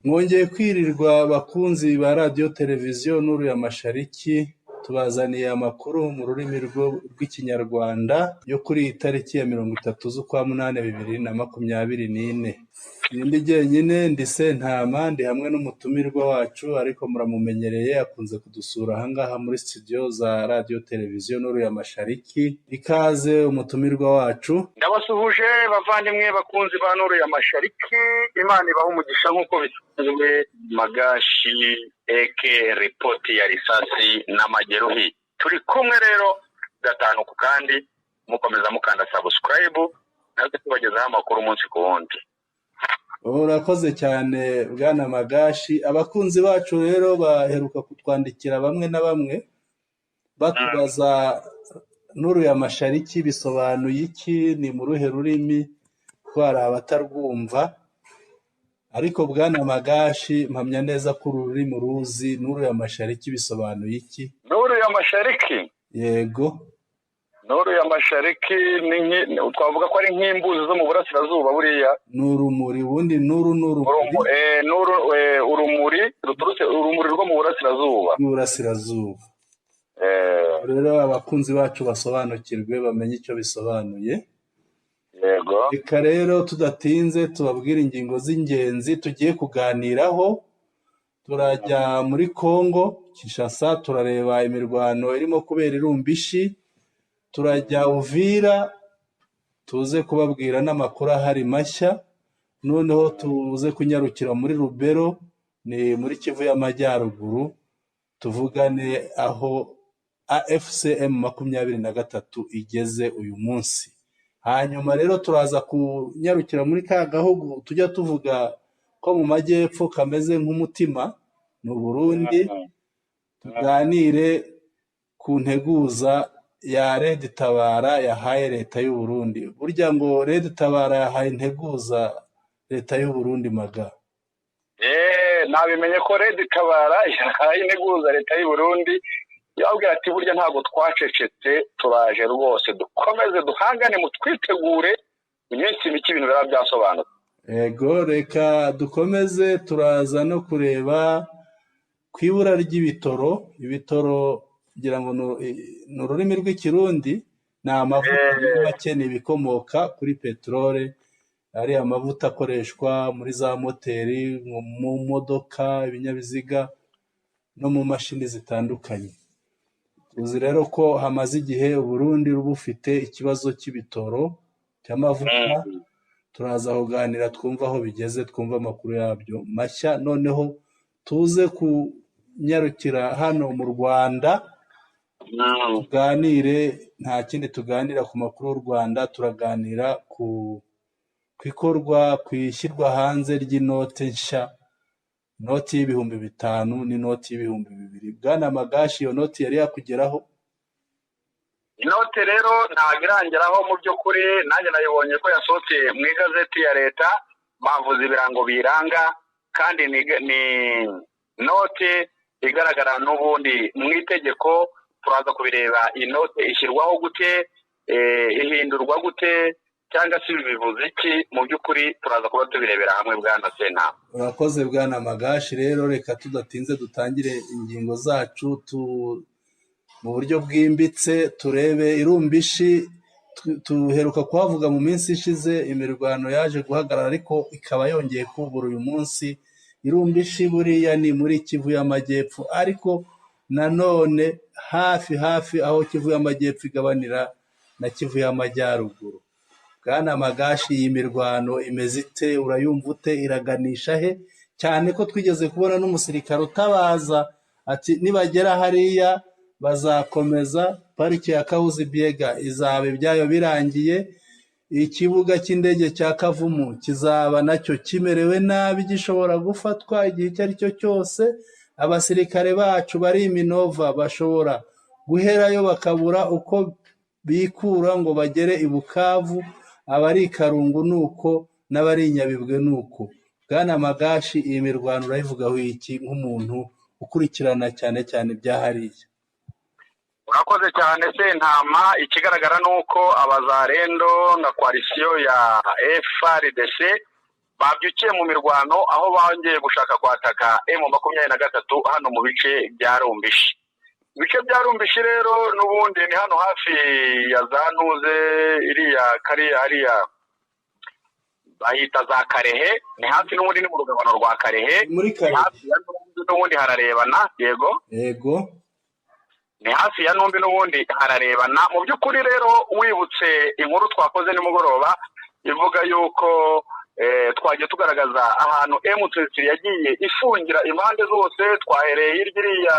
Mwongeye kwirirwa bakunzi ba radiyo televiziyo Nuru ya Mashariki, tubazaniye amakuru mu rurimi rw'Ikinyarwanda yo kuri iyi tariki ya 30 z'ukwa munani 2024. Sindi jyenyine, ndi Sentama, ndi hamwe n'umutumirwa wacu, ariko muramumenyereye, akunze kudusura ahangaha muri studio za radiyo televiziyo Nuru ya Mashariki. Ikaze umutumirwa wacu. Ndabasuhuje bavandimwe bakunzi ba Nuru ya Mashariki, Imana ibaha umugisha nk'uko bisanzwe. Magashi eke ripoti ya risasi n'amageruhi, turi kumwe rero gatanu ku kandi, mukomeza mukanda subscribe, natwe tubagezaho amakuru umunsi ku wundi. Urakoze cyane bwana Magashi. Abakunzi bacu rero baheruka kutwandikira bamwe na bamwe batubaza Nuru ya Mashariki bisobanuye iki, ni mu ruhe rurimi, ko hari abatarwumva. Ariko bwana Magashi, mpamya neza ko uru rurimi uruzi. Nuru ya Mashariki bisobanuye iki? Nuru ya Mashariki? Yego. Nuru ya Mashariki ni twavuga ko ari nk'imbuzi zo mu burasirazuba buriya. Ni urumuri ubundi, nuru ni urumuri. Nuru, urumuri ruturutse, urumuri rwo mu burasirazuba. Rw'iburasirazuba. Rero abakunzi bacu basobanukirwe, bamenye icyo bisobanuye. Yego. Reka rero tudatinze tubabwire ingingo z'ingenzi tugiye kuganiraho. Turajya muri Congo Kinshasa, turareba imirwano irimo kubera i Rumbishi, turajya Uvira, tuze kubabwira n'amakuru ahari mashya, noneho tuze kunyarukira muri Rubero, ni muri Kivu y'Amajyaruguru, tuvugane aho AFC M23 igeze uyu munsi. Hanyuma rero turaza kunyarukira muri ka gahugu tujya tuvuga ko mu majyepfo kameze nk'umutima, ni Uburundi, tuganire ku nteguza ya Red Tabara yahaye leta y'u Burundi. Burya ngo Red Tabara yahaye integuza leta y'u Burundi, Maga. Nabimenye ko Red Tabara yahaye integuza leta y'u Burundi, yababwira ati burya ntabwo twacecetse, turaje rwose, dukomeze duhangane, mutwitegure, iminsi mike ibintu biba byasobanutse. Ego, reka dukomeze, turaza no kureba ku ibura ry'ibitoro. Ibitoro ngira ngo ni ururimi rw'Ikirundi, ni amavuta, muri make ni ibikomoka kuri peteroli, ari amavuta akoreshwa muri za moteri, mu modoka, ibinyabiziga no mu mashini zitandukanye. Tuzi rero ko hamaze igihe Uburundi bufite ikibazo cy'ibitoro, cy'amavuta. Turaza kuganira twumva aho bigeze, twumva amakuru yabyo mashya, noneho tuze kunyarukira hano mu Rwanda tuganire. Nta kindi tuganira ku makuru y'u Rwanda, turaganira ku ikorwa, ku ishyirwa hanze ry'inote nshya, inoti y'5,000 n'inoti y'2,000. Bwana Magashi, iyo noti yari yakugeraho? Inote rero ntabwo irangeraho mu by'ukuri, nanjye nayibonye ko yasohotse mu igazeti ya leta, bavuze ibirango biyiranga, kandi ni note igaragara n'ubundi mu itegeko. Turaza kubireba, inote ishyirwaho gute, ihindurwa gute, cyangwa se ibi bivuze iki mu by'ukuri, turaza kuba tubirebera hamwe bwana Sentama. Urakoze bwana Magashi. Rero reka tudatinze dutangire ingingo zacu mu buryo bwimbitse, turebe Irumbishi. Tuheruka kuhavuga mu minsi ishize, imirwano yaje guhagarara ariko ikaba yongeye kubura uyu munsi. Irumbishi buriya ni muri Kivu y'Amajyepfo, ariko nanone hafi hafi aho Kivu y'Amajyepfo igabanira na Kivu y'Amajyaruguru. Bwana Magashi, iyi mirwano imeze ite? Urayumva ute? Iraganisha he? Cyane ko twigeze kubona n'umusirikare utabaza ati nibagera hariya bazakomeza, pariki ya Kahuzi Biega izaba ibyayo birangiye, ikibuga cy'indege cya Kavumu kizaba nacyo kimerewe nabi, gishobora gufatwa igihe icyo ari cyo cyose, abasirikare bacu bari i Minova bashobora guherayo bakabura uko bikura ngo bagere i Bukavu, abari i Karungu ni uko n'abari i Nyabibwe ni uko. Bwana Magashi, iyi mirwano urayivugaho iki nk'umuntu ukurikirana cyane cyane ibya hariya? Urakoze cyane Sentama. Ikigaragara ni uko abazarendo na coalition ya FARDC Babyukiye mu mirwano aho bongeye gushaka kwataka M23 hano mu bice bya Rumbishi. Ibice bya Rumbishi rero n'ubundi ni hano hafi ya za Ntuze, iriya kariya hariya bahita za Karehe, ni hafi n'ubundi ni mu rugabano rwa Karehe, muri Karehe hafi ya Numbi n'ubundi hararebana. Yego yego, ni hafi ya Numbi n'ubundi hararebana. Mu by'ukuri rero wibutse inkuru twakoze nimugoroba ivuga yuko twagiye tugaragaza ahantu M23 yagiye ifungira impande zose. Twahereye hirya iriya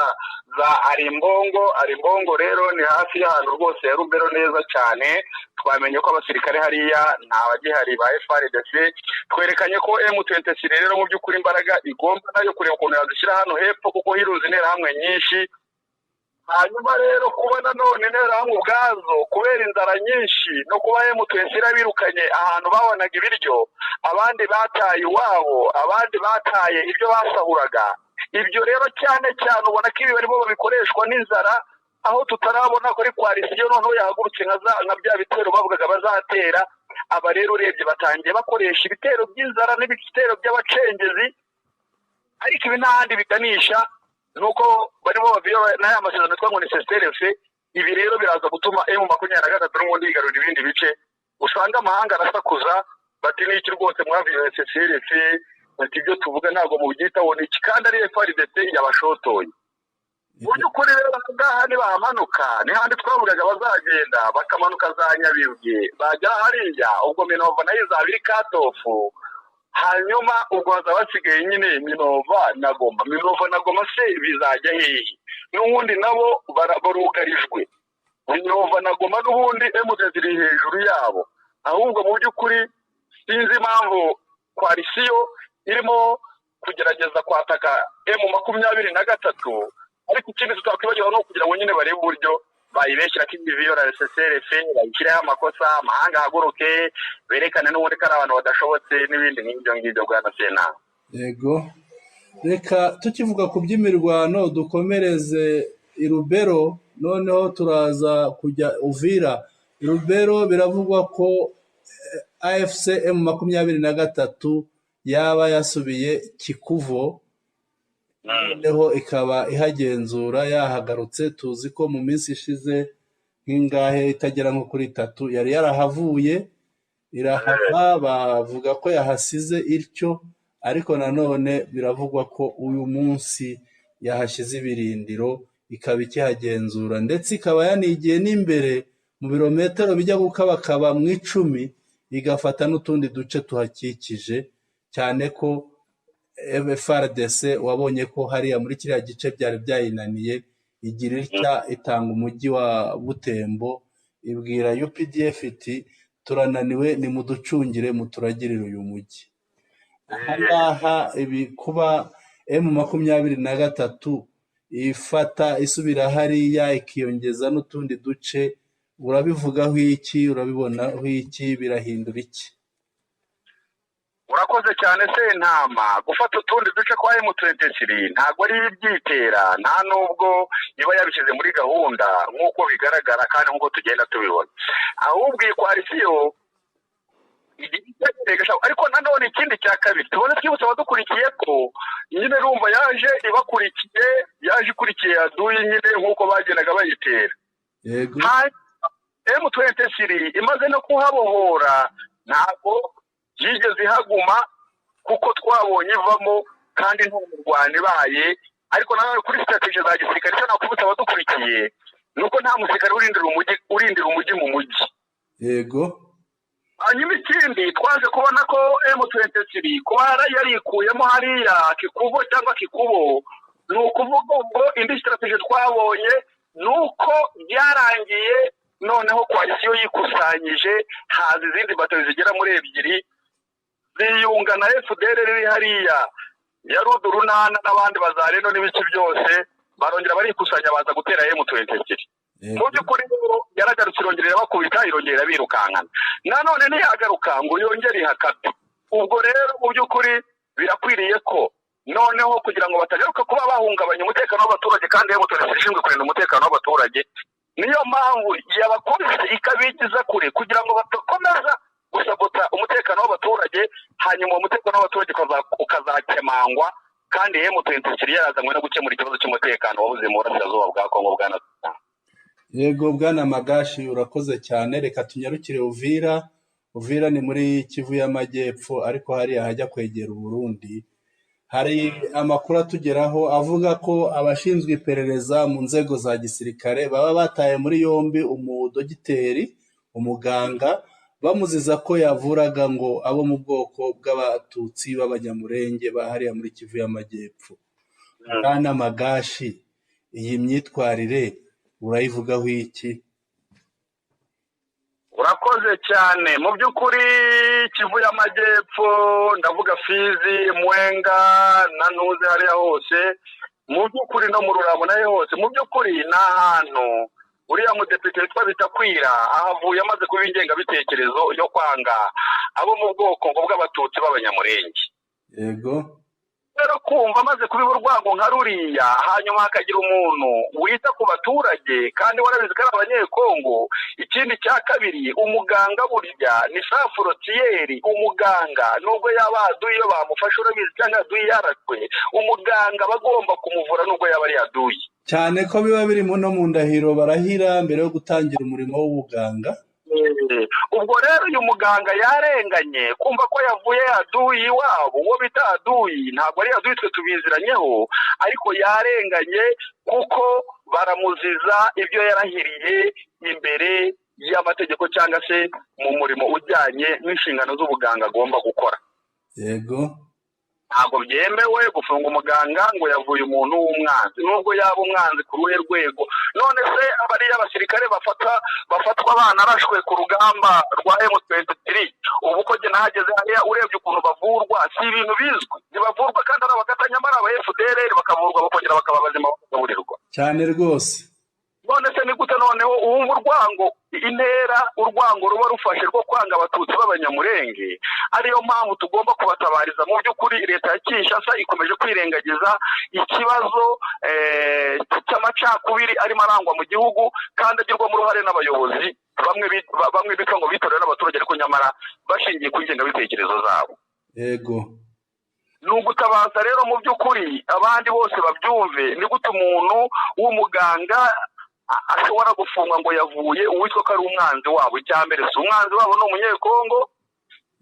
za Arimbongo. Arimbongo rero ni hafi y'ahantu rwose ya Rubero neza cyane. Twamenye ko abasirikare hariya nta bagihari ba FARDC. Twerekanye ko M23 rero mu by'ukuri imbaraga igomba nayo kureba ukuntu yazishyira hano hepfo, kuko hiruzi interahamwe nyinshi. Hanyuma rero kuba nanone interahamwe ubwazo kubera inzara nyinshi no kuba M23 irabirukanye ahantu babonaga ibiryo, abandi bataye iwabo, abandi bataye ibyo basahuraga. Ibyo rero cyane cyane ubona ko ibi barimo babikoreshwa n'inzara, aho tutarabona ko ari koalisiyo noneho yahagurutse nka bya bitero bavugaga bazatera. Aba rero urebye batangiye bakoresha ibitero by'inzara n'ibitero by'abacengezi, ariko ibi nta handi biganisha nuko barimo baviyo n'aya masezerano yitwa ngo ni CCRF. Ibi rero biraza gutuma M23 n'ubundi yigarurira ibindi bice. Usanga amahanga arasakuza bati n'iki rwose mwaviyo CCRF, bati ibyo tuvuga ntabwo mubyitaho, ni iki kandi ari FARDC yabashotoye. Mu by'ukuri rero ngaha nibahamanuka ni handi twavugaga bazagenda bakamanuka za Nyabibwe, bagera hariya ubwo Minova nayo izaba iri katofu. Hanyuma ubwo hazaba hasigaye nyine Minova na Goma. Minova na Goma se bizajya hehe? N'ubundi nabo barugarijwe. Minova na Goma n'ubundi M23 iri hejuru yabo. Ahubwo mu by'ukuri sinzi impamvu koalisiyo irimo kugerageza kwataka M23, ariko ikindi tutakwibagirwa ni ukugira ngo nyine barebe uburyo bayibeshyira ko ibiviyo na CCRF bayishyireho amakosa, amahanga ahaguruke berekane n'ubundi ko ari abantu badashobotse n'ibindi nk'ibyo ngibyo. Bwana Sena. Yego, reka tukivuga ku by'imirwano dukomereze i Rubero, noneho turaza kujya Uvira. I Rubero biravugwa ko AFC M23 yaba yasubiye Kikuvo, noneho ikaba ihagenzura yahagarutse. Tuzi ko mu minsi ishize nk'ingahe itagera nko kuri 3 yari yarahavuye irahava, bavuga ko yahasize ityo, ariko nanone biravugwa ko uyu munsi yahashyize ibirindiro ikaba ikihagenzura, ndetse ikaba yanigiye n'imbere mu birometero bijya gukabakaba mu 10, igafata n'utundi duce tuhakikije, cyane ko FARDC wabonye ko hariya muri kiriya gice byari byayinaniye, igira itya itanga umujyi wa Butembo, ibwira UPDF iti turananiwe nimuducungire muturagirire uyu mujyi. Aha ngaha ibi kuba M23 ifata isubira hariya ikiyongeza n'utundi duce, urabivugaho iki? Urabibonaho iki? Birahindura iki? Urakoze cyane Sentama. Gufata utundi duce kwa M23 ntabwo ari ibyitera, nta nubwo iba yabishyize muri gahunda nk'uko bigaragara kandi nk'uko tugenda tubibona. Ahubwo iyi koalisiyo, ariko nanone ikindi cya kabiri tubone twibutse abadukurikiye ko nyine rumva yaje ibakurikiye, yaje ikurikiye yaduye nyine nk'uko bagendaga bayitera. Yego. M23 imaze no kuhabohora ntabwo yigeze ihaguma, kuko twabonye ivamo kandi nta murwano ibaye. Ariko nanone kuri strategy za gisirikare icyo nakwibutsa abadukurikiye ni uko nta musirikare urindira umujyi mu mujyi. Yego. Hanyuma ikindi twaje kubona ko M23 kuba yarikuyemo hariya Kikubo cyangwa Kikubo, ni ukuvuga ngo indi strategy twabonye ni uko byarangiye noneho koalisiyo yikusanyije, haza izindi bato zigera muri 2 ziyunga na FDL riri hariya ya Rudurunana n'abandi bazareno n'ibiki byose, barongera barikusanya baza gutera M23. Mu by'ukuri yaragarutse irongera irabakubita, irongera birukankana, nanone ntiyagaruka ngo yongere ihakate. Ubwo rero mu by'ukuri birakwiriye ko noneho kugira ngo batagaruka kuba bahungabanya umutekano w'abaturage, kandi M23 ishinzwe kurinda umutekano w'abaturage, niyo mpamvu yabakubise ikabigiza kure kugira ngo badakomeza gusabota umutekano w'abaturage, hanyuma umutekano Kandi M23 yarazanywe no gukemura ikibazo cy'umutekano wabuze mu burasirazuba bwa Kongo, bwana. Yego, bwana Magashi, urakoze cyane. Reka tunyarukire Uvira. Uvira ni muri Kivu y'Amajyepfo, ariko hariya hajya kwegera Uburundi. Hari amakuru atugeraho avuga ko abashinzwe iperereza mu nzego za gisirikare baba bataye muri yombi umudogiteri, umuganga, bamuziza ko yavuraga ngo abo mu bwoko bw'Abatutsi b'Abanyamurenge ba hariya muri Kivu y'Amajyepfo. Bwana Magashi, iyi myitwarire urayivugaho iki? Urakoze cyane. Mu by'ukuri Kivu y'Amajyepfo, ndavuga Fizi, Mwenga na Ntuze, hariya hose mu by'ukuri, no mu Rurabo nayo hose, mu by'ukuri ni ahantu uriya mudepite witwa Bitakwira ahavuye amaze kuba ingengabitekerezo yo kwanga abo mu bwoko ngo bw'Abatutsi b'Abanyamurenge. Rero kumva amaze kubiba urwango nka ruriya, hanyuma hakagira umuntu wita ku baturage kandi warabizi ko ari Abanyekongo. Ikindi cya kabiri, umuganga burya ni sans frontière. Umuganga nubwo yaba aduye, iyo bamufashe urabizi, cyangwa aduye yarashwe, umuganga aba agomba kumuvura nubwo yaba ari aduye. Cyane ko biba biri no mu ndahiro barahira mbere yo gutangira umurimo w'ubuganga. Ubwo rero uyu muganga yarenganye kumva ko yavuye aduyi iwabo, uwo bita aduyi ntabwo ari aduyi, twe tubiziranyeho, ariko yarenganye kuko baramuziza ibyo yarahiriye imbere y'amategeko cyangwa se mu murimo ujyanye n'inshingano z'ubuganga agomba gukora. Ntabwo byemewe gufunga umuganga ngo yavuye umuntu w'umwanzi, nubwo yaba umwanzi ku ruhe rwego. None se abariya basirikare bafatwa banarashwe ku rugamba rwa M23, ubu ko jye nahageze hariya, urebye ukuntu bavurwa si ibintu bizwi, ntibavurwa kandi ari abakatanyamara aba FDLR, bakavurwa bakongera bakaba bazima, bakagaburirwa. Cyane rwose. None se ni gute noneho uwumva urwango, intera urwango ruba rufashe rwo kwanga Abatutsi b'Abanyamurenge? Ariyo mpamvu tugomba kubatabariza. Mu by'ukuri leta ya Kinshasa ikomeje kwirengagiza ikibazo cy'amacakubiri arimo arangwa mu gihugu, kandi agirwamo uruhare n'abayobozi bamwe bitwa ngo bitorewe n'abaturage, ariko nyamara bashingiye ku ngengabitekerezo zabo. Ni ugutabaza rero mu by'ukuri abandi bose babyumve: ni gute umuntu w'umuganga ashobora gufungwa ngo yavuye uwitwa ko ari umwanzi wabo? Icya mbere, si umwanzi wabo, ni Umunyekongo.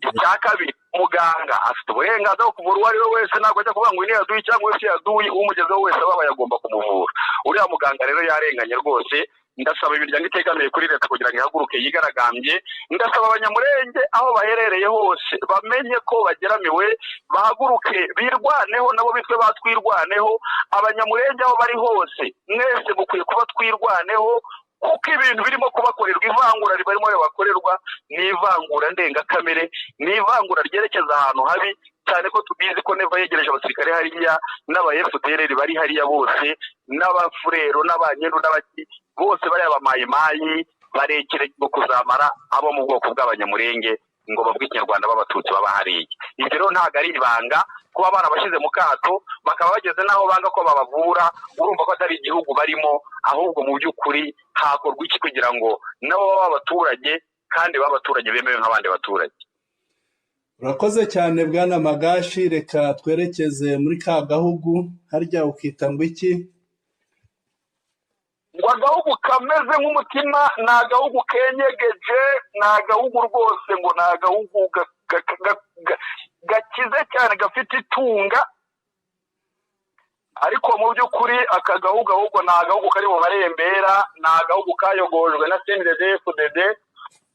Icya kabiri, muganga afite uburenganzira bwo kuvura uwo ari we wese, ntabwo ajya kuvuga ngo uyu ni yaduye cyangwa wese yaduye, umugezeho wese ababaye agomba kumuvura. Uriya muganga rero yarenganye rwose. Ndasaba imiryango itegamiye kuri leta kugira ngo ihaguruke yigaragambye. Ndasaba Abanyamurenge aho baherereye hose bamenye ko bageramiwe, bahaguruke birwaneho, nabo bitwe batwirwaneho. Abanyamurenge aho bari hose, mwese mukwiye kuba twirwaneho, kuko ibintu birimo kubakorerwa, ivangura ribarimo ribakorerwa, ni ivangura ndengakamere, ni ivangura ryerekeza ahantu habi cyane, ko tubizi ko Neva yegereje abasirikare hariya n'aba FDLR bari hariya bose, n'Abafurero n'Abanyendu n'abaki bose, bariya Bamayimayi barekere kuzamara abo mu bwoko bw'Abanyamurenge ngo bavuge Ikinyarwanda b'Abatutsi baba hariya. Ibyo rero ntabwo ari ibanga, kuba barabashyize mu kato bakaba bageze n'aho banga ko babavura, urumva ko atari igihugu barimo. Ahubwo mu by'ukuri hakorwa iki kugira ngo nabo babe abaturage, kandi babe abaturage bemewe nk'abandi baturage? Urakoze cyane, bwana Magashi. Reka twerekeze muri ka gahugu harya ukita ngo iki? Ngo agahugu kameze nk'umutima, ni agahugu kenyegeje, ni agahugu rwose, ngo ni agahugu gakize cyane, gafite itunga. Ariko mu by'ukuri aka gahugu ahubwo ni agahugu kari mu marembera, ni agahugu kayogojwe na CNDD-FDD,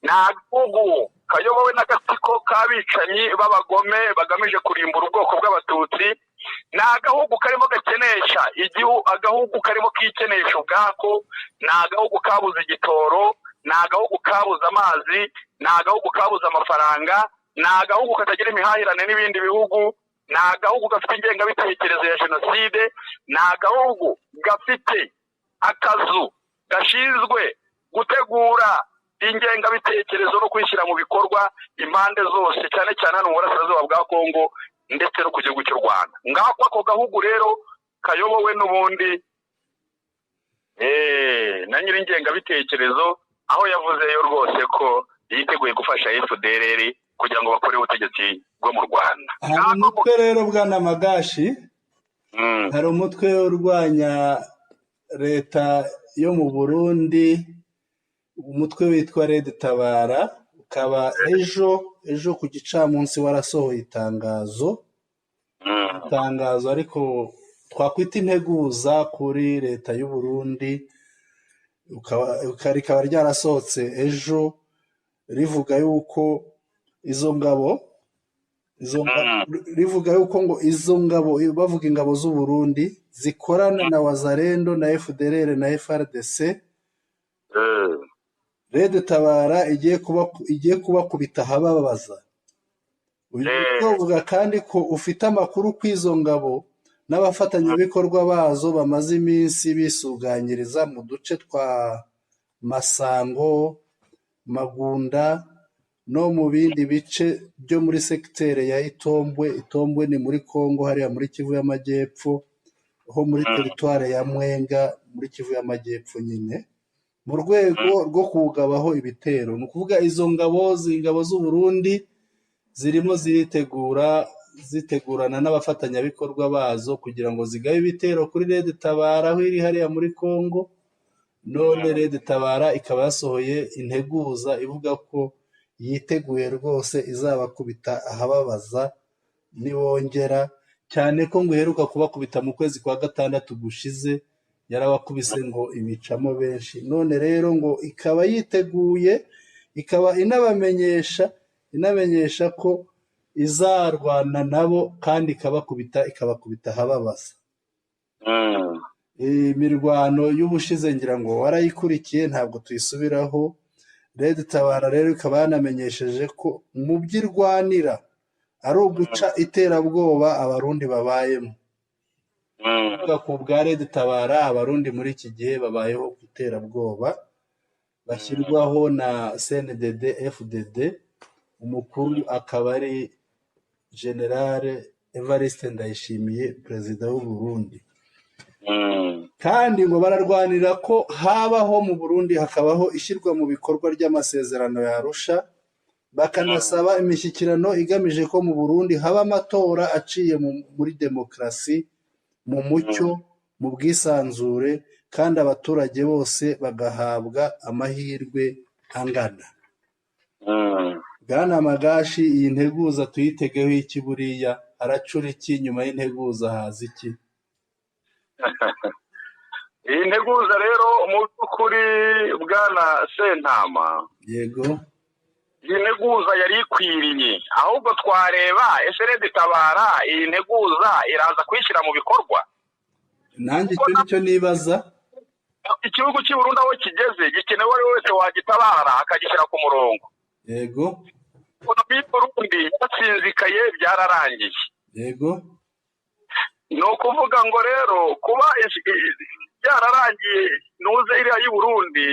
ni agahugu kayobowe n'agatsiko k'abicanyi b'abagome bagamije kurimbura ubwoko bw'Abatutsi, ni agahugu karimo gakenesha igihugu, agahugu karimo kikenesha ubwako, ni agahugu kabuze igitoro, ni agahugu kabuze amazi, ni agahugu kabuze amafaranga, ni agahugu katagira imihahirane n'ibindi bihugu, ni agahugu gafite ingengabitekerezo ya jenoside, ni agahugu gafite akazu gashinzwe gutegura ingengabitekerezo no kuyishyira mu bikorwa impande zose, cyane cyane hano mu burasirazuba bwa Kongo ndetse no ku gihugu cy'u Rwanda. Ngako ako gahugu rero kayobowe n'ubundi na nyir'ingengabitekerezo, aho yavuzeyo rwose ko yiteguye gufasha FDLR kugira ngo bakore ubutegetsi bwo mu Rwanda. Hari umutwe rero, bwana Magashi. Hari umutwe urwanya leta yo mu Burundi, umutwe witwa Red Tabara, ukaba ejo ku gicamunsi warasohoye itangazo, itangazo ariko twakwita integuza kuri leta y'u Burundi, rikaba ryarasohotse ejo rivuga yuko izo ngabo rivuga yuko ngo izo ngabo, bavuga ingabo z'u Burundi zikorana na Wazalendo na FDLR na FARDC, Red Tabara igiye kubakubita ahababaza. Uyu mutwe uvuga kandi ko ufite amakuru ko izo ngabo n'abafatanyabikorwa bazo bamaze iminsi bisuganyiriza mu duce twa Masango, Magunda no mu bindi bice byo muri segiteri ya Itombwe. Itombwe ni muri Kongo, hariya muri Kivu y'Amajyepfo, ho muri teritwari ya Mwenga muri Kivu y'Amajyepfo nyine, mu rwego rwo kuwugabaho ibitero. Ni ukuvuga izo ngabo z'u Burundi zirimo ziritegura, zitegurana n'abafatanyabikorwa bazo kugira ngo zigabe ibitero kuri Red Tabara aho iri hariya muri Kongo. None Red Tabara ikaba yasohoye integuza ivuga ko yiteguye rwose, izabakubita ahababaza nibongera, cyane ko ngo iheruka kubakubita mu kwezi kwa gatandatu gushize, yarabakubise ngo ibicamo benshi. None rero ngo ikaba yiteguye, ikaba inamenyesha ko izarwana nabo kandi ikabakubita ahababaza. Imirwano y'ubushize ngira ngo warayikurikiye, ntabwo tuyisubiraho. Red Tabara rero ikaba yanamenyesheje ko mu byo irwanira ari uguca iterabwoba Abarundi babayemo. Kuvuga ku bwa Red Tabara, Abarundi muri iki gihe babayeho ku iterabwoba bashyirwaho na CNDD FDD, umukuru akaba ari General Evariste Ndayishimiye, perezida w'u Burundi. Kandi ngo bararwanira ko habaho mu Burundi hakabaho ishyirwa mu bikorwa ry'amasezerano ya Arusha, bakanasaba imishyikirano igamije ko mu Burundi haba amatora aciye muri demokarasi, mu mucyo, mu bwisanzure, kandi abaturage bose bagahabwa amahirwe angana. Bwana Magashi, iyi nteguza tuyitegeho iki? Buriya haracura iki? Nyuma y'integuza haza iki? Iyi nteguza rero mu by'ukuri, bwana Sentama, Yego. iyi nteguza yari ikwiriye. Ahubwo twareba ese Red Tabara iyi nteguza iraza kuyishyira mu bikorwa? Nanjye icyo nicyo nibaza. Igihugu cy'i Burundi aho kigeze gikenewe uwo ari we wese wagitabara akagishyira ku murongo. Ekonomi y'u Burundi yatsinzikaye, byararangiye. Ni ukuvuga ngo rero kuba byararangiye, nuze iriya y'u Burundi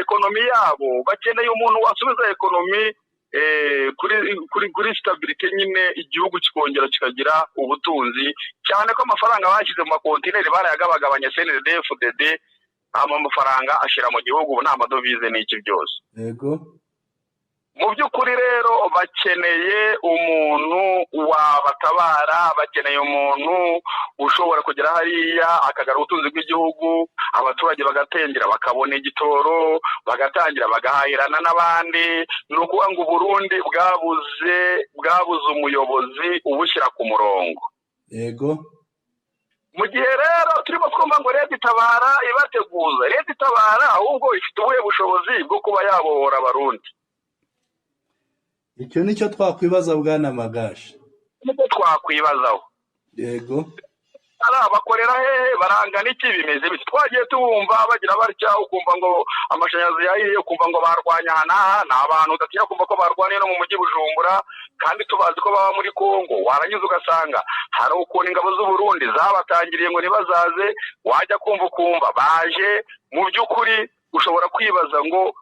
ekonomi yabo, bakeneye umuntu wasubiza ekonomi kuri stabilité nyine, igihugu kikongera kikagira ubutunzi, cyane ko amafaranga bashyize mu makontineri barayagabagabanya CNDD FDD, amafaranga ashyira mu gihugu, ubu ni amadovize n'iki byose. Mu by'ukuri rero bakeneye umuntu wabatabara, bakeneye umuntu ushobora kugera hariya akagarura ubutunzi bw'igihugu, abaturage bagatangira bakabona igitoro, bagatangira bagahahirana n'abandi. Ni ukuvuga ngo Uburundi bwabuze umuyobozi ubushyira ku murongo. Mu gihe rero turimo twumva ngo Red Tabara ibateguza, Red Tabara ahubwo ifite ubuhe bushobozi bwo kuba yabohora Abarundi? Icyo nicyo twakwibaza, bwana Magashi. Nicyo twakwibazaho. Ari abakorera hehe? Barangana iki? Bimeze bite? Twagiye tubumva bagira batya, ukumva ngo amashanyarazi yahiye, ukumva ngo barwanya aha n'aha. Ni abantu udatinya kumva ko barwaniye no mu mujyi Bujumbura, kandi tubazi ko baba muri Kongo. Warangiza ugasanga hari ukuntu ingabo z'u Burundi zabatangiriye ngo ntibazaze, wajya kumva ukumva baje. Mu by'ukuri ushobora kwibaza ngo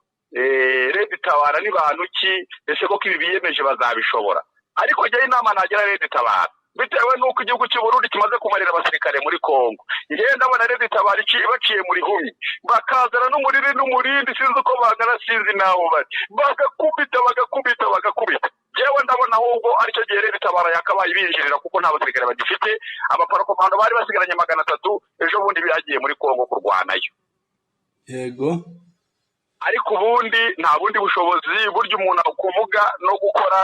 Red Tabara ni bantu ki? Ese koko ibi biyemeje bazabishobora? Ariko njyewe inama nagira Red Tabara, bitewe n'uko igihugu cy'u Burundi kimaze kumarira abasirikare muri Kongo, njyewe ndabona Red Tabara baciye muri humi, bakazana n'umuriri n'umurindi, sinzi uko bangana, sinzi n'aho bari, bagakubita, bagakubita, bagakubita. Yewe, ndabona ahubwo aricyo gihe rero itabara yakabaye binjirira, kuko nta basirikare bagifite. Abaparakomando bari basigaranye 300 ejo bundi biragiye muri Kongo kurwanayo. Ariko ubundi nta bundi bushobozi. Burya umuntu kuvuga no gukora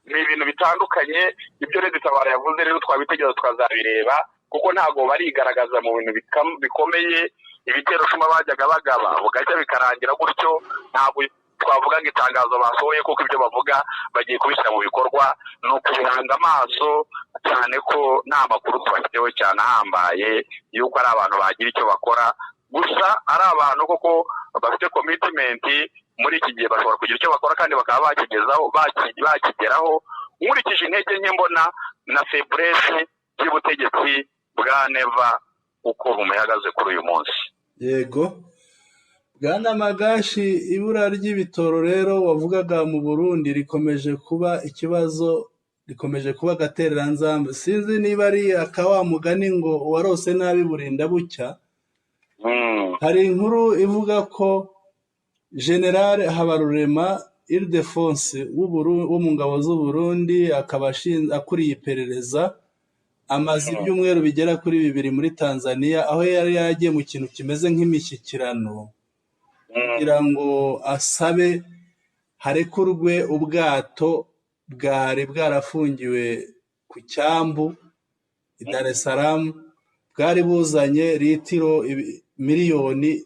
ni ibintu bitandukanye. Ibyo rero itabara yavuze rero twabitegereza tukazabireba, kuko ntabwo barigaragaza mu bintu bikomeye. Ibitero shuma bajyaga bagaba bugacya bikarangira gutyo. Ntabwo twavuga ngo itangazo basohoye kuko ibyo bavuga bagiye kubishyira mu bikorwa, ni ukubihanga amaso cyane ko nta makuru tubafiteho cyane ahambaye y'uko ari abantu bagira icyo bakora. Gusa ari abantu koko bafite commitment muri iki gihe, bashobora kugira icyo bakora kandi bakaba bakigezaho, bakigeraho, nkurikije intege nke mbona na faiblesse y'ubutegetsi bwa Neva uko bumuhagaze kuri uyu munsi. Yego, bwana Magashi, ibura ry'ibitoro rero wavugaga mu Burundi rikomeje kuba ikibazo, rikomeje kuba agatereranzamba. Sinzi niba ari aka wa mugani ngo uwarose nabi burinda bucya. Hari inkuru ivuga ko General Habarurema Ildefonse wo mu ngabo z'u Burundi, akaba akuriye iperereza, amaze ibyumweru bigera kuri 2 muri Tanzania, aho yari yagiye mu kintu kimeze nk'imishyikirano kugira ngo asabe harekurwe ubwato bwari bwarafungiwe ku cyambu i Dar es Salaam, bwari buzanye litiro 35 miliyoni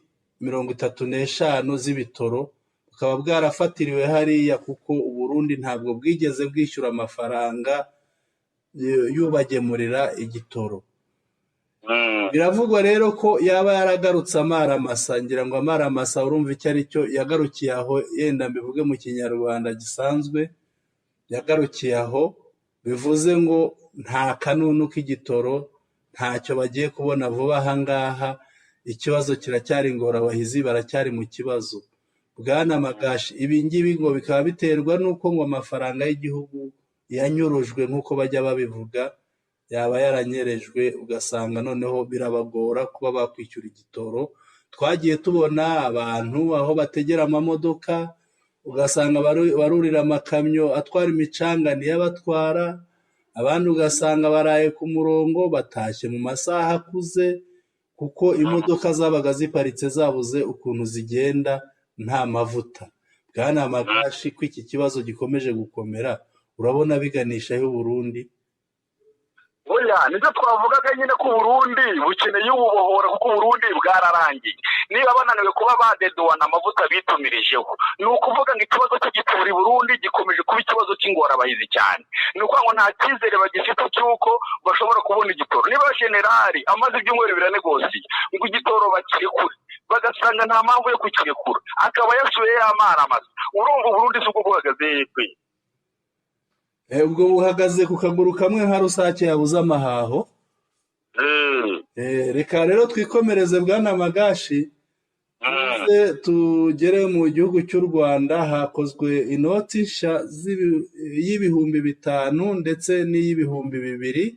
z'ibitoro, bukaba bwarafatiriwe hariya kuko Uburundi ntabwo bwigeze bwishyura amafaranga yubagemurira igitoro. Biravugwa rero ko yaba yaragarutse amaramasa. Ngira ngo amaramasa urumva icyo ari cyo. Yagarukiye aho, yenda mbivuge mu Kinyarwanda gisanzwe, yagarukiye aho, bivuze ngo nta kanunu k'igitoro, ntacyo bagiye kubona vuba aha ngaha. Ikibazo kiracyari ingorabahizi, baracyari mu kibazo. Bwana Magashi, ibi ngibi ngo bikaba biterwa n'uko ngo amafaranga y'igihugu yanyurujwe, nk'uko bajya babivuga, yaba yaranyerejwe, ugasanga noneho birabagora kuba bakwishyura igitoro. Twagiye tubona abantu aho bategera amamodoka, ugasanga barurira amakamyo atwara imicanga niyo abatwara, abandi ugasanga baraye ku murongo, batashye mu masaha akuze kuko imodoka zabaga ziparitse zabuze ukuntu zigenda nta mavuta. Bwana Magashi, ko iki kibazo gikomeje gukomera, urabona biganisha he Burundi? Oya, nicyo twavugaga nyine ko Uburundi bukeneye ububohora, kuko Uburundi bwararangiye. Niba bananiwe kuba badeduwana amavuta bitumirijeho, ni ukuvuga ngo ikibazo cy'igitoro i Burundi gikomeje kuba ikibazo cy'ingorabahizi cyane. Ni ukuvuga ngo nta cyizere bagifite cy'uko bashobora kubona igitoro. Niba generali amaze ibyumweru biranegosiye ngo igitoro bakirekure, bagasanga nta mpamvu yo kukirekura, akaba yasuye yamaramasa, urumva Uburundi si ubwo buhagaze yekwe? Ubwo buhagaze ku kaguru kamwe nka rusake yabuze amahaho. Reka rero twikomereze, bwana Magashi, tuze tugere mu gihugu cy'u Rwanda. Hakozwe inoti nshya y'5,000 ndetse n'iy'ibihumbi 2.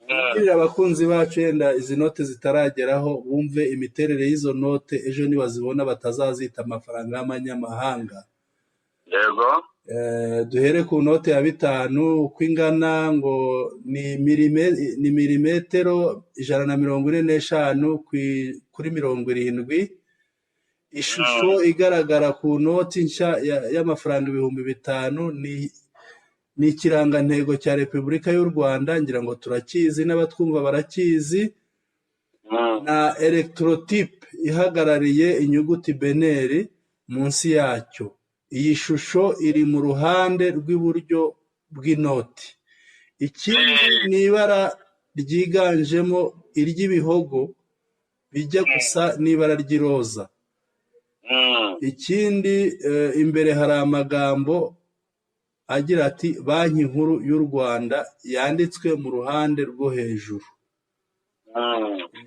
Tubwirire abakunzi bacu, yenda izi note zitarageraho, bumve imiterere y'izo note, ejo nibazibona batazazita amafaranga y'amanyamahanga. Duhere ku note ya 5 uko ingana. Ngo ni milimetero 145 kuri 70. Ishusho igaragara ku noti nshya y'amafaranga 5,000 ni ikirangantego cya Repubulika y'u Rwanda, ngira ngo turakizi n'abatwumva barakizi, na electrotype ihagarariye inyuguti BNR munsi yacyo. Iyi shusho iri mu ruhande rw'iburyo bw'inoti. Ikindi ni ibara ryiganjemo iry'ibihogo bijya gusa n'ibara ry'iroza. Ikindi, imbere hari amagambo agira ati "Banki Nkuru y'u Rwanda", yanditswe mu ruhande rwo hejuru.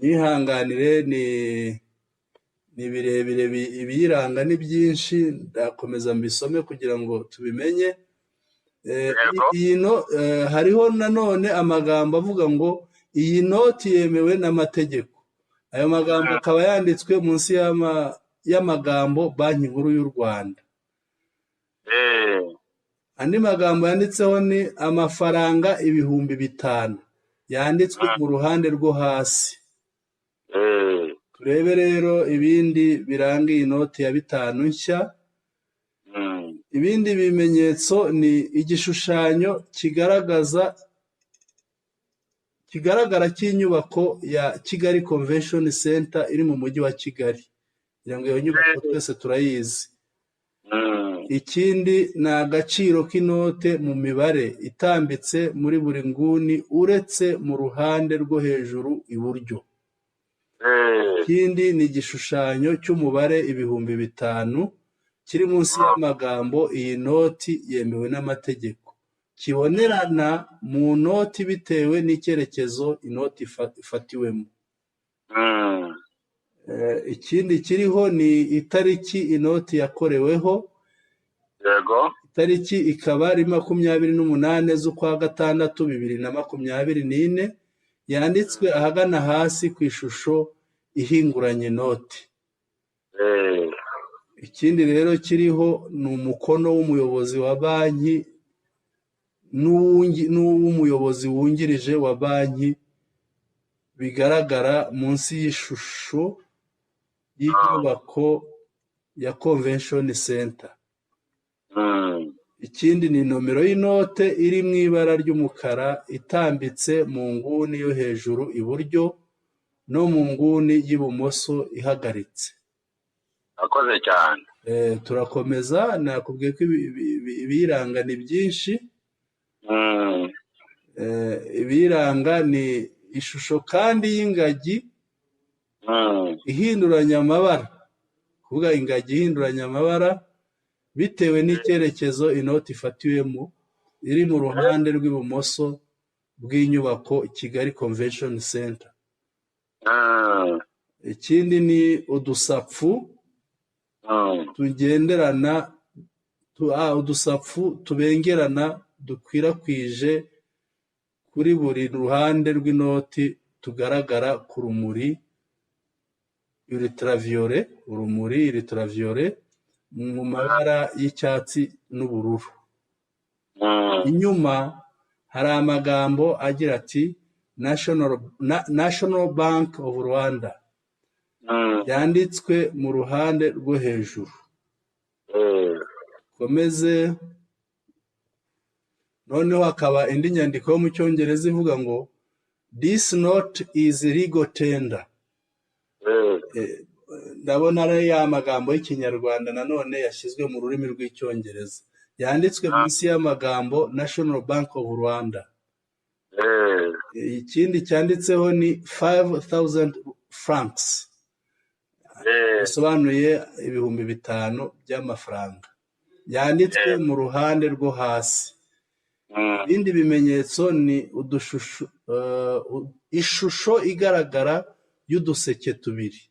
Nyihanganire, ni birebire, ibiyiranga ni byinshi, ndakomeza mbisome kugira ngo tubimenye. Iyi no hariho nanone amagambo avuga ngo "Iyi noti yemewe n'amategeko". Ayo magambo akaba yanditswe munsi y'amagambo Banki Nkuru y'u Rwanda. Andi magambo yanditseho ni amafaranga 5000 yanditswe mu ruhande rwo hasi. Turebe rero ibindi biranga iyi noti ya 5000 nshya. Ibindi bimenyetso ni igishushanyo kigaragara cy'inyubako ya Kigali Convention Center iri mu mujyi wa Kigali. Ngira ngo iyo nyubako twese turayizi. Ikindi ni agaciro k'inote mu mibare itambitse muri buri nguni uretse mu ruhande rwo hejuru iburyo. Ikindi ni igishushanyo cy'umubare 5000 kiri munsi y'amagambo "iyi noti yemewe n'amategeko", kibonerana mu noti bitewe n'icyerekezo inoti ifatiwemo. Ikindi kiriho ni itariki inoti yakoreweho. Itariki ikaba ari 28 z'ukwa 6 2024, yanditswe ahagana hasi ku ishusho ihinguranye inoti. Ikindi rero kiriho ni umukono w'umuyobozi wa banki n'uw'umuyobozi wungirije wa banki, bigaragara munsi y'ishusho y'inyubako ya Convention Center. Ikindi ni nomero y'inote iri mu ibara ry'umukara itambitse mu nguni yo hejuru iburyo no mu nguni y'ibumoso ihagaritse. Akoze cyane. Turakomeza, nakubwiye ko ibiyiranga ni byinshi. Ibiyiranga ni ishusho kandi y'ingagi ihinduranya amabara, kuvuga ingagi ihinduranya amabara bitewe n'icyerekezo inoti ifatiwemo, iri mu ruhande rw'ibumoso bw'inyubako Kigali Convention Center. Ikindi ni udusapfu tugenderana, udusapfu tubengerana dukwirakwije kuri buri ruhande rw'inoti, tugaragara ku rumuri ultraviolet, urumuri ultraviolet mu mabara y'icyatsi n'ubururu. Inyuma hari amagambo agira ati "National Bank of Rwanda", yanditswe mu ruhande rwo hejuru. Komeze noneho hakaba indi nyandiko yo mu Cyongereza ivuga ngo "This note is legal tender". Ndabona ari ya magambo y'Ikinyarwanda nanone yashyizwe mu rurimi rw'Icyongereza, yanditswe munsi y'amagambo "National Bank of Rwanda". Ikindi cyanditseho ni 5000 francs, bisobanuye 5000 by'amafaranga, yanditswe mu ruhande rwo hasi. Ibindi bimenyetso ni udushusho, ishusho igaragara y'uduseke tubiri.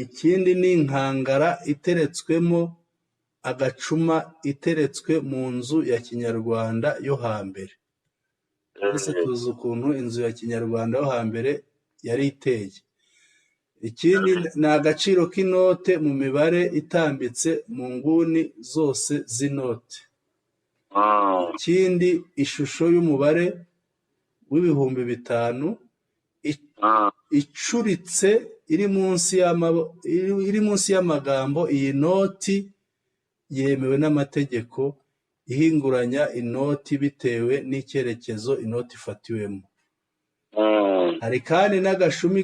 Ikindi ni inkangara iteretswemo agacuma, iteretswe mu nzu ya kinyarwanda yo hambere. Twese tuzi ukuntu inzu ya kinyarwanda yo hambere yari iteye. Ikindi ni agaciro k'inote mu mibare itambitse mu nguni zose z'inote. Ikindi, ishusho y'umubare w'5000 icuritse iri munsi y'amagambo "iyi noti yemewe n'amategeko", ihinguranya inoti bitewe n'icyerekezo inoti ifatiwemo. Hari kandi n'agashumi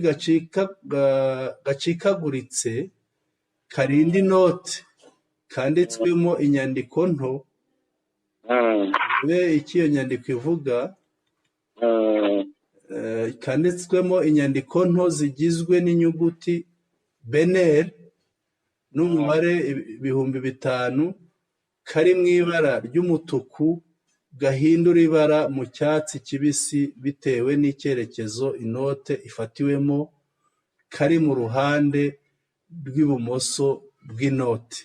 gacikaguritse karinda inoti, kanditswemo inyandiko nto. Turebe icyo iyo nyandiko ivuga. Kanditswemo inyandiko nto zigizwe n'inyuguti BNR n'umubare 5000, kari mu ibara ry'umutuku gahindura ibara mu cyatsi kibisi bitewe n'icyerekezo inote ifatiwemo, kari mu ruhande rw'ibumoso bw'inoti.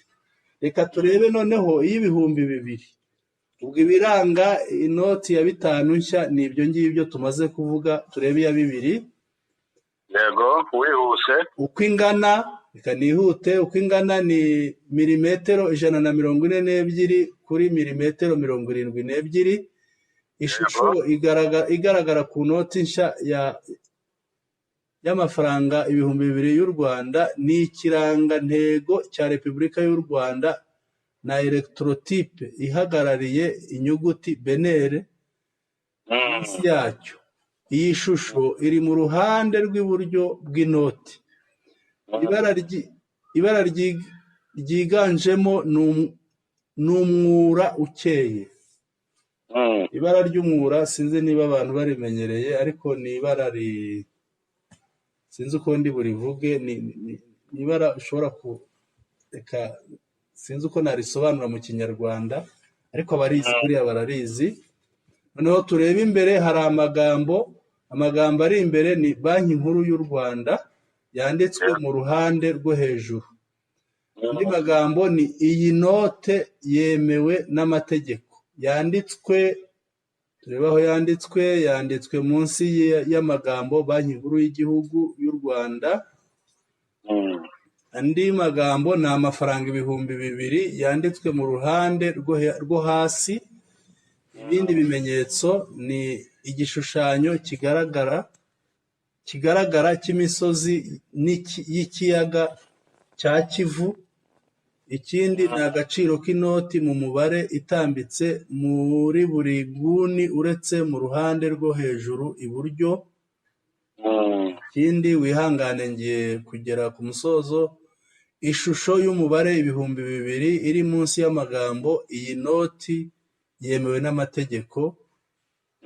Reka turebe noneho iy'ibihumbi 2000. Ubwo ibiranga inoti ya 5000 nshya ni ibyo ngibyo tumaze kuvuga. Turebe iya 2000. Yego, wihuse. Uko ingana, Reka nihute. Uko ingana ni milimetero 142 kuri milimetero 72. Ishusho igaragara ku noti nshya y'amafaranga 2000 y'u Rwanda ni ikirangantego cya Repubulika y'u Rwanda na electrotype ihagarariye inyuguti BNR munsi yacyo. Iyi shusho iri mu ruhande rw'iburyo bw'inoti. Ibara ryiganjemo ni umwura ukeye. Ibara ry'umwura sinzi niba abantu barimenyereye, ariko ni ibara sinzi uko ndi burivuge, ni ibara ushobora reka sinzi uko narisobanura mu Kinyarwanda, ariko abarizi buriya bararizi. Noneho turebe imbere, hari amagambo ari imbere ni Banki Nkuru y'u Rwanda yanditswe mu ruhande rwo hejuru. Andi magambo ni "Iyi note yemewe n'amategeko", yanditswe, turebe aho yanditswe, yanditswe munsi y'amagambo Banki Nkuru y'Igihugu y'u Rwanda. Andi magambo ni amafaranga 2000 yanditswe mu ruhande rwo hasi. Ibindi bimenyetso ni igishushanyo kigaragara cy'imisozi y'ikiyaga cya Kivu. Ikindi ni agaciro k'inoti mu mubare itambitse muri buri nguni uretse mu ruhande rwo hejuru iburyo. Ikindi, wihangane ngiye kugera ku musozo, ishusho y'umubare 2000 iri munsi y'amagambo "Iyi noti yemewe n'amategeko",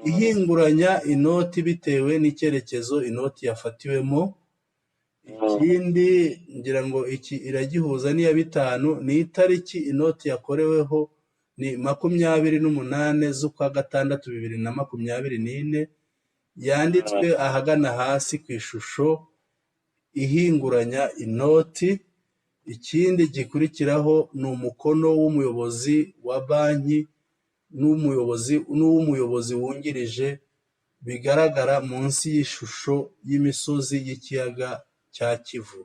ihinguranya inoti bitewe n'icyerekezo inoti yafatiwemo. Ikindi ngira ngo iki iragihuza n'iya 5, ni itariki inoti yakoreweho, ni 28 z'ukwa 6 2024, yanditswe ahagana hasi ku ishusho ihinguranya inoti. Ikindi gikurikiraho ni umukono w'umuyobozi wa banki n'uw'umuyobozi wungirije bigaragara munsi y'ishusho y'imisozi y'ikiyaga cya Kivu.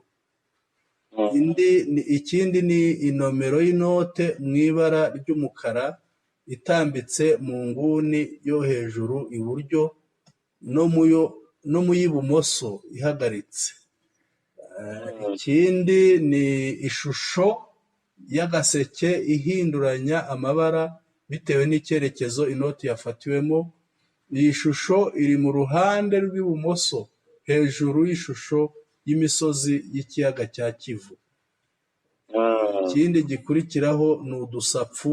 Ikindi ni inomero y'inote mu ibara ry'umukara itambitse mu nguni yo hejuru iburyo no mu y'ibumoso ihagaritse. Ikindi ni ishusho y'agaseke ihinduranya amabara bitewe n'icyerekezo inoti yafatiwemo. Iyi shusho iri mu ruhande rw'ibumoso hejuru y'ishusho y'imisozi y'ikiyaga cya Kivu. Ikindi gikurikiraho ni udusapfu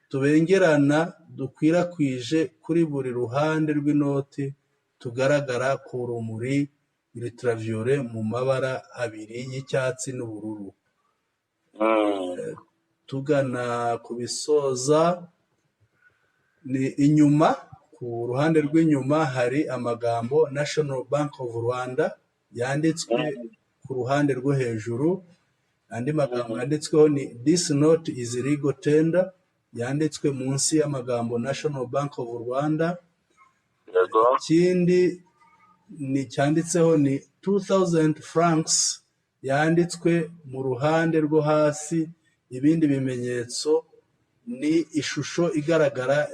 tubengerana dukwirakwije kuri buri ruhande rw'inoti, tugaragara ku rumuri ultraviolet mu mabara abiri y'icyatsi n'ubururu. Tugana ku bisoza, ni inyuma, ku ruhande rw'inyuma hari amagambo National Bank of Rwanda yanditswe ku ruhande rwo hejuru. Andi magambo yanditsweho ni "This note is legal tender", yanditswe munsi y'amagambo National Bank of Rwanda. Ikindi ni cyanditseho ni 2000 francs yanditswe mu ruhande rwo hasi. Ibindi bimenyetso ni ishusho igaragara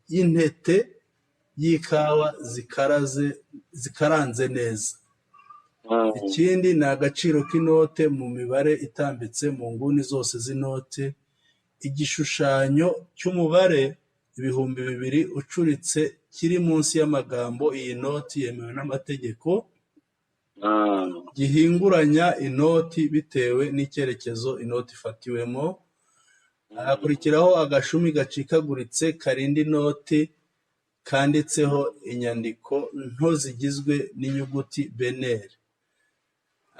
y'intete y'ikawa zikaraze, zikaranze neza. Ikindi ni agaciro k'inote mu mibare itambitse mu nguni zose z'inote. Igishushanyo cy'umubare 2000 ucuritse kiri munsi y'amagambo "Iyi noti yemewe n'amategeko", gihinguranya inoti bitewe n'icyerekezo inoti ifatiwemo. Hagakurikiraho agashumi gacikaguritse karinda inoti kanditseho inyandiko nto zigizwe n'inyuguti BNR.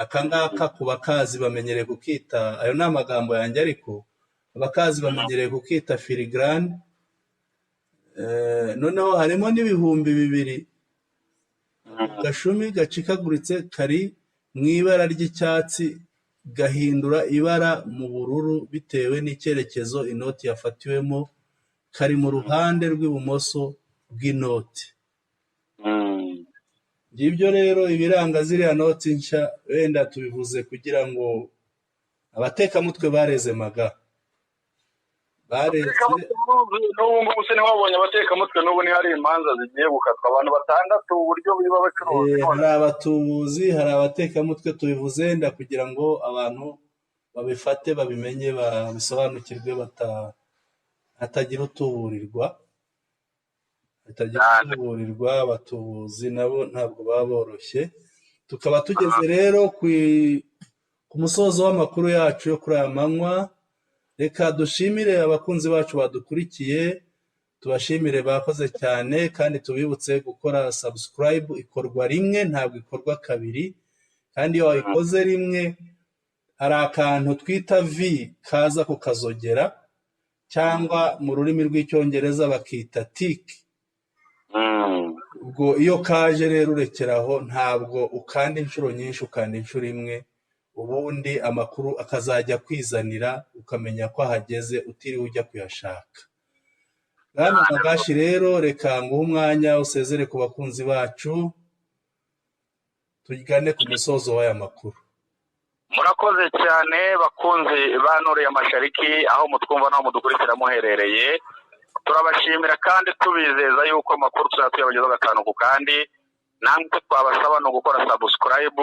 Aka ngaka ku bakazi bamenyereye kukita, ayo ni amagambo yanjye, ariko abakazi bamenyereye kukita filigrane. Noneho harimo n'2000. Gashumi gacikaguritse kari mu ibara ry'icyatsi gahindura ibara mu bururu bitewe n'icyerekezo inoti yafatiwemo, kari mu ruhande rw'ibumoso bw'inoti. Ngibyo rero ibiranga ziriya noti nshya, wenda tubivuze kugira ngo abatekamutwe bareze maga bareze. Abatekamutwe n'ubu ngubu se ntiwabonye abatekamutwe? N'ubu ntihari imanza zigiye gukatwa abantu batandatu, uburyo biba bacuruzi? Hari abatubuzi, hari abatekamutwe. Tubivuze wenda kugira ngo abantu babifate, babimenye, babisobanukirwe, hatagira utuburirwa, hatagira utuburirwa. Abatubuzi nabo ntabwo baba boroshye. Tukaba tugeze rero ku musozo w'amakuru yacu yo kuri aya manywa. Reka dushimire abakunzi bacu badukurikiye, tubashimire, bakoze cyane, kandi tubibutse gukora subscribe. Ikorwa rimwe, ntabwo ikorwa kabiri, kandi iyo wayikoze rimwe hari akantu twita V kaza kukazogera, cyangwa mu rurimi rw'Icyongereza bakita tick. Ubwo iyo kaje rero urekeraho, ntabwo ukanda inshuro nyinshi, ukanda inshuro imwe, ubundi amakuru akazajya kwizanira, ukamenya ko ahageze utiriwe ujya kuyashaka. Bwana Magashi rero, reka nguhe umwanya usezere ku bakunzi bacu, tugane ku musozo w'aya makuru. Murakoze cyane, bakunzi ba Nuru ya Mashariki, aho mutwumva n'aho mudukurikira muherereye. Turabashimira kandi tubizeza yuko amakuru tuzajya tuyabagezaho gatanu ku kandi. Namwe icyo twabasaba ni ugukora subscribe,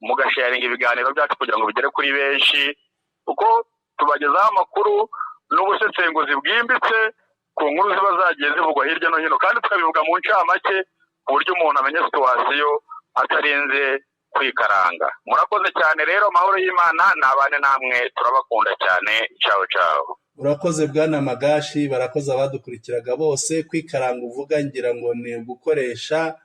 mugasharinga ibiganiro byacu kugira ngo bigere kuri benshi, kuko tubagezaho amakuru n'ubusesenguzi bwimbitse ku nkuru ziba zagiye zivugwa hirya no hino, kandi tukabivuga mu ncamake ku buryo umuntu amenya situation atarinze kwikaranga. Murakoze cyane rero, amahoro y'Imana nabane namwe, turabakunda cyane. Ciao ciao. Urakoze, bwana Magashi. Barakoze abadukurikiraga bose. Kwikaranga uvuga, ngira ngo ni ugukoresha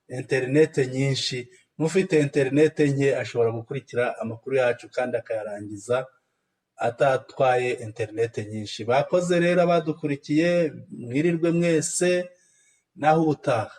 interinete nyinshi. N'ufite interinete nke ashobora gukurikira amakuru yacu kandi akayarangiza atatwaye interinete nyinshi. Bakoze rero abadukurikiye, mwirirwe mwese, naho ubutaha.